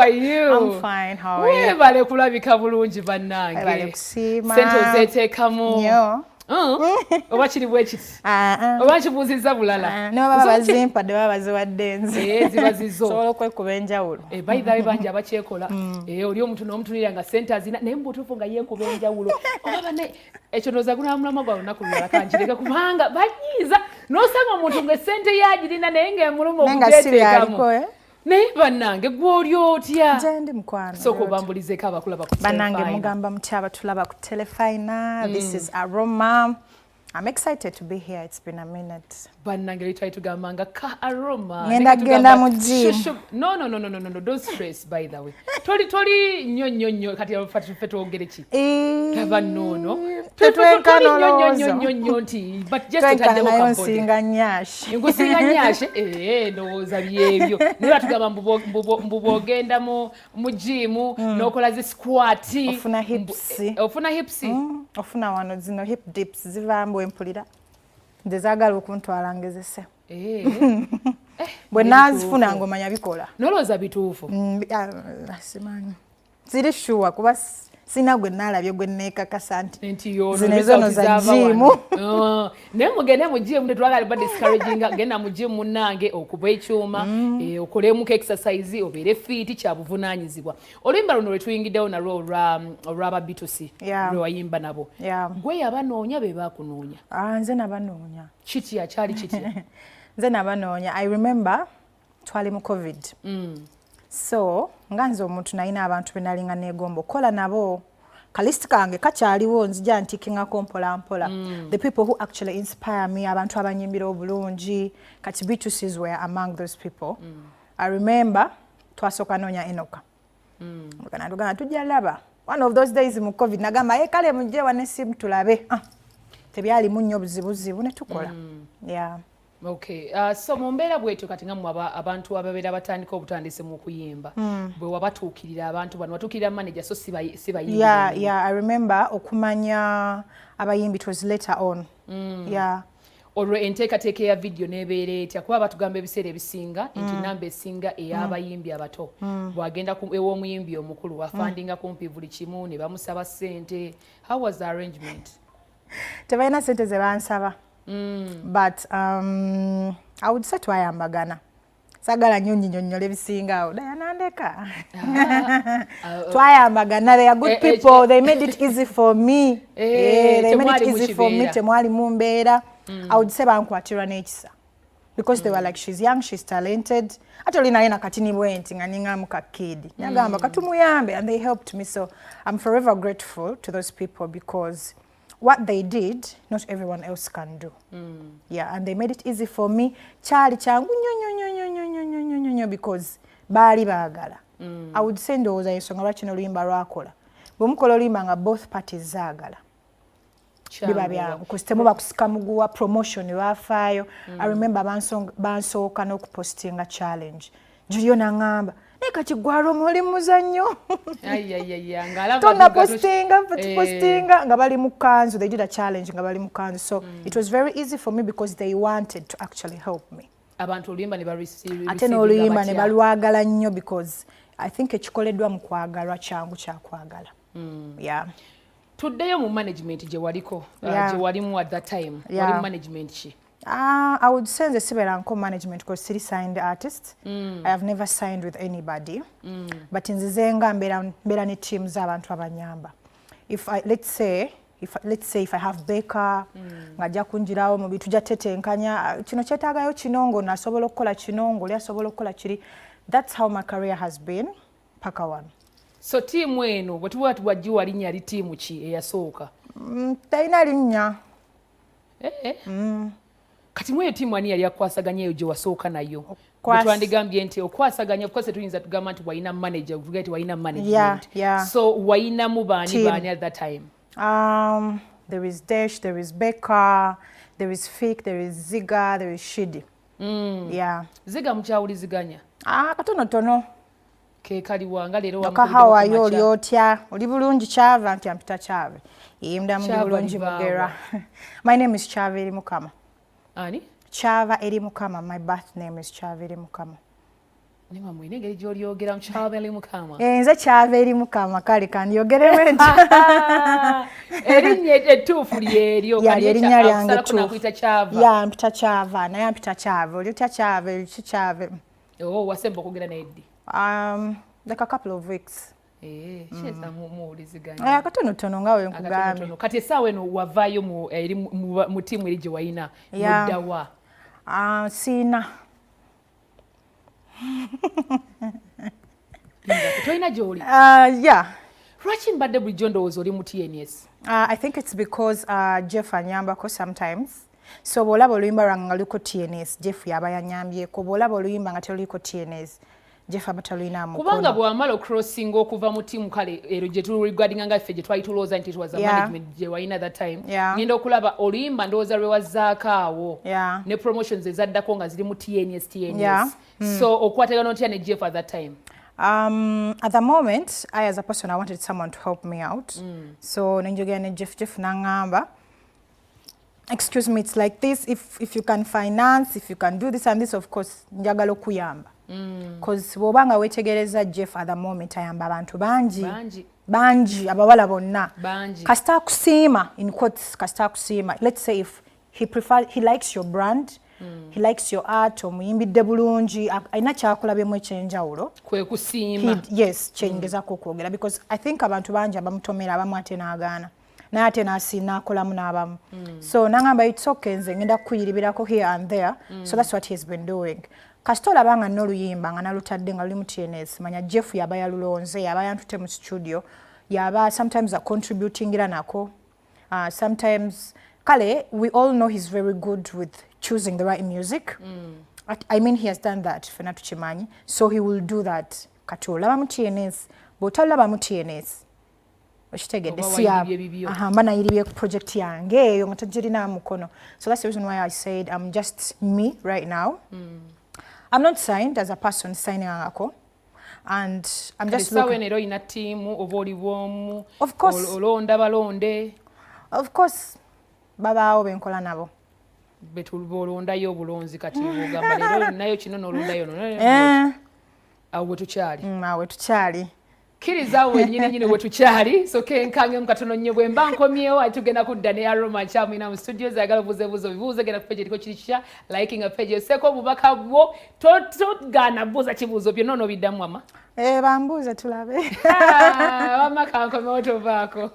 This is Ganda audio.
Are you? I'm fine, how are you? Webale kulabika bulungi bannange. Webale kusiima. Sente ozeeteekamu. Nnyo. Oba kiri bwe kiti? Ah, ah. Oba nkibuuzizza bulala? Ah, ne baba bazimpadde, baba baziwadde nze. Eh, ziba zizo. Sobola okwekuba enjawulo. Eh, by the way, bangi abakyekola. Eh, oli omuntu n'omutunulira nga sente azina, naye mu butuufu nga yeekuba enjawulo. Oba banne, ekyo ndowooza gunaamulama gwa lunaku lulala, kanjireke, kubanga banyiiza n'osanga omuntu ng'essente ye agirina naye ng'emuluma Naye nga si okugyeteekamu. byaliko, eh? Naye bannange, gwe oli otya? Nze ndi mukwano. Sooka obambulizeeko abakulaba ku Bannange, Terefayina. mugamba mutya abatulaba ku Telefina? This is Aroma. I'm excited to be here. It's been a minute. Bannange, lwe twali tugamba nga ka Aroma. Ngenda Naye genda tugamba, mu gym. Shushu. No, no, no, no, no, no, no, don't stress. By the way, toli nnyo nnyo nnyo. Kati ffe twogere ki? Laba nno Tetwenkana. Toli nnyo nnyo nnyo Olowooza. nnyo nnyo nti, but just Twenkana otaddewo nayo ka body. nsinga nyash. Nkusinga nyashe. Eh, ndowooza byebyo, naye batugamba mbu bw'ogenda mu gym n'okola zi squat Ofuna hips. Ofuna hips. Ofuna wano zino hip dips zivaamu empulira. Nze zaagala okuntwala ngezese. Eh. Bwe naazifuna ng'omanya bikola. Nolowooza bituufu? Ah, simanyi siri sure kuba sina gwe naalabye gwe neekakasa nti Nti yono zino ezono results za zaava gym. wano. Ah, naye mugende mu gym, tetwagala ba discouraginga. Genda mu gym munnange, okuba ekyuma, eh, okolemuko exercise, obeere fit, kya buvunaanyizibwa. Oluyimba luno lwe tuyingiddewo nalwo olw'aba B2C lwe wayimba nabo, gwe yabanoonya, be bakunoonya? Ah, nze nabanoonya. Kitya? Kyali kitya? Nze nabanoonya. I remember twali mu COVID, so nga nze omuntu nalina abantu be nalinga neegomba okukola nabo. Ka list kange kakyaliwo, nzija ntikingako mpola mpola. The people who actually inspire me, abantu abanyimbira obulungi. Kati B2Cs were among those people. I remember twasooka noonya Enoka. Natugamba tujja laba one of those days mu COVID. Nagamba, "Ye kale mujje wanesimu tulabe." Ah, tebyalimu nnyo buzibuzibu ne tukola, yeah. Okay, so mu mbeera bwetyo kati nga mmwe abantu ababeera batandika obutandisi mu kuyimba, bwe wabatuukirira abantu bano, watuukirira manager, so si bayimbi bennyini? Yeah, I remember okumanya abayimbi, it was later on, yeah. Olwo enteekateeka eya vidiyo n'ebeera etya? Kuba batugamba ebiseera ebisinga nti namba esinga ey'abayimbi abato bw'agenda ew'omuyimbi omukulu afandinga kumpi buli kimu ne bamusaba ssente. How was the arrangement? Tebalina sente ze bansaba, but I would say twayambagana. Sagala nnyo nyinyonnyola ebisinga awo, Diana ndeka. Twayambagana, they are good Eh, eh, people. They made it easy for me. Eh, Eh, they made it temwali mu easy for me. kibeera. Temwali mu mbeera. I would say bankwatirwa n'ekisa because they were like, "She's young, she's talented." Ate oli naye nakatini bwe nti nga ningamu ka kid, nagamba katumuyambe, and they helped me. So I'm forever grateful to those people because what they did, not everyone else can do. Yeah, and they made it easy for me. Kyali kyangu nnyo nnyo nnyo nnyo nnyo nnyo nnyo nnyo nnyo because baali baagala. I would say ndowooza ensonga lwaki n'oluyimba lwakola, bwe mukola oluyimba nga both parties zaagala, biba byangu because temuba kusika muguwa. Promotion bafaayo. I remember bansooka n'okupostinga challenge. Julio naŋŋamba, "Naye kati gwaloma oli muzannyo." Ayayaya, ng'alaba Tonapostinga. Eh. Tupostinga nga bali mu kanzu. They did a challenge nga bali mu kanzu, so it was very easy for me because they wanted to actually help me. Abantu oluyimba ne Ate n'oluyimba ne balwagala nnyo because I think ekikoleddwa mu kwagalwa kyangu kyakwagala, yeah. Tuddeyo mu management gye waliko, gye walimu at that time. Wali mu management ki? I would say nze sibeeranko management because siri signed artist. I have never signed with anybody. But nzize nga mbeera ne team z'abantu abanyamba. If I, let's say if, let's say if I have Baker, ng'ajja kunjirawo mu bintu, tetenkanya, "Ah, kino kyetaagayo kino, ng'ono asobola okukola kino, ng'oli asobola okukola kiri." That's how my career has been paka wano. So tiimu eno bwe tuba tuwagiwa linnya li tiimu ki eyasooka? Talina linnya. Eh, eh. Kati mu eyo tiimu ani yali akwasaganya eyo gye wasooka nayo? Bwe twandigambye nti okwasaganya, of course tuyinza tugamba nti walina manager, tugambe nti walina management. So walinamu baani? Team. Baani at that time? There is Dash, there is Baker, there is Fik, there is Ziga, there is Shidi. Yeah. Ziga mukyawuliziganya? Ah, katonotono. Ke kaliwa nga leero? Oka, how are you? Oli otya? Oli bulungi Kyava? Nti ampita Kyave. Ye ndamu ndi Kyava bulungi. Livaawa. Mugera. My name is Kyava eri Mukama. Ani? Kyava eri Mukama. My birth name is Kyava eri Mukama. Naye mwine engeri gy'olyogera Kyava eri Mukama. Eh, nze Kyava eri Mukama, kale kanyogeremu nti erinnya ettuufu lyeryo. Ya, lyerinnya lyange ttuufu. Nakuyita Kyava. Ya, mpita Kyava, naye ampita Kyava, oli otya Kyava, ki Kyava. Oh, wasemba okwogera naye ddi? Like a couple of weeks. Eh, kiyeza muwuliziganya. Eh, akatonotono nga we nkugambye. Akatonotono. Kati essaawa eno wavaayo mu eri mu ttiimu eri gye walina, muddawa? Ah, siina. Tolina gy'oli? Yeah. Lwaki mbadde bulijjo ndowooza oli mu TNS? I think it's because Jeff anyambako sometimes. So bw'olaba oluyimba lwange nga luliko TNS, Jeff yaba yanyambyeko. Bw'olaba oluyimba nga teruliko TNS, Jeff aba talulina mukono. Kubanga bw'amala ocrossinga okuva mu ttiimu, kale ero gye turegardinga nga ffe gye twali tulowooza nti it was a management gye walina that time, ngenda okulaba oluyimba ndowooza lwe wazzaako awo ne promotions ezaddako nga ziri mu TNS, TNS. So okwatagana otya ne Jeff at that time? At the moment, I as a person, I wanted someone to help me out. So nenjogera ne Jeff, Jeff n'aŋŋamba, excuse me, it's like this, if you can finance, if you can do this and this, of course, njagala okuyamba. Because bw'oba nga weetegereza Jeff at the moment ayamba abantu bangi. Bangi. Bangi, abawala bonna. Bangi. Kasita akusiima, in quotes, kasita akusiima. Let's say if he prefer, he likes your brand, he likes your art, omuyimbidde bulungi, alina kyakulabyemu ekyenjawulo. Kwe kusiima. Yes, kyengezaako okwogera because I think abantu bangi abamutomera, abamu ate n'agaana, naye ate n'akolamu n'abamu. So n'aŋŋamba it's okay, nze ngenda kukuyiribirako here and there. So that's what he's been doing. Kasita olaba nga n'oluyimba nga nalutadde nga luli mu TNS, manya Jeff yaba yalulonze, yaba yantute mu studio, yaba sometimes acontributingira nako. Sometimes kale we all know he's very good with choosing the right music. I mean, he has done that, ffenna tukimanyi, so he will do that. Kati olaba mu TNS, bw'otalaba mu TNS, okitegedde? Oba si wayiribye bibyo. Aha, mba nayiribye project yange eyo nga tagirina mukono. So that's the reason why I said I'm just me right now. I'm not signed as a person, signing angako, and I'm Kati just essaawa looking. eno era olina ttiimu oba oli bwomu? Of course. Olonda balonde? Of course, babaawo benkola nabo. Bolondayo obulonzi, kati ogamba leero olinayo kino n'olondayo no. Eh, Awo we tukyali. Awo tukyali. Kkiriza awo wennyini nyini we tukyali. So kenkangemu katono nnyo, bwe mba nkomyewo ati tugenda kudda ne Aroma nkyamwina mu studio. Zayagala obuuza ebibuuzo bibuuze, genda ku page eriko kiri kikya, likinga page, oseeko obubaka bwo, togaana buuza kibuuzo, byonna onoobiddamu ama. Eh, bambuuze tulabe. Ah, wamma kankomewo, tovaako.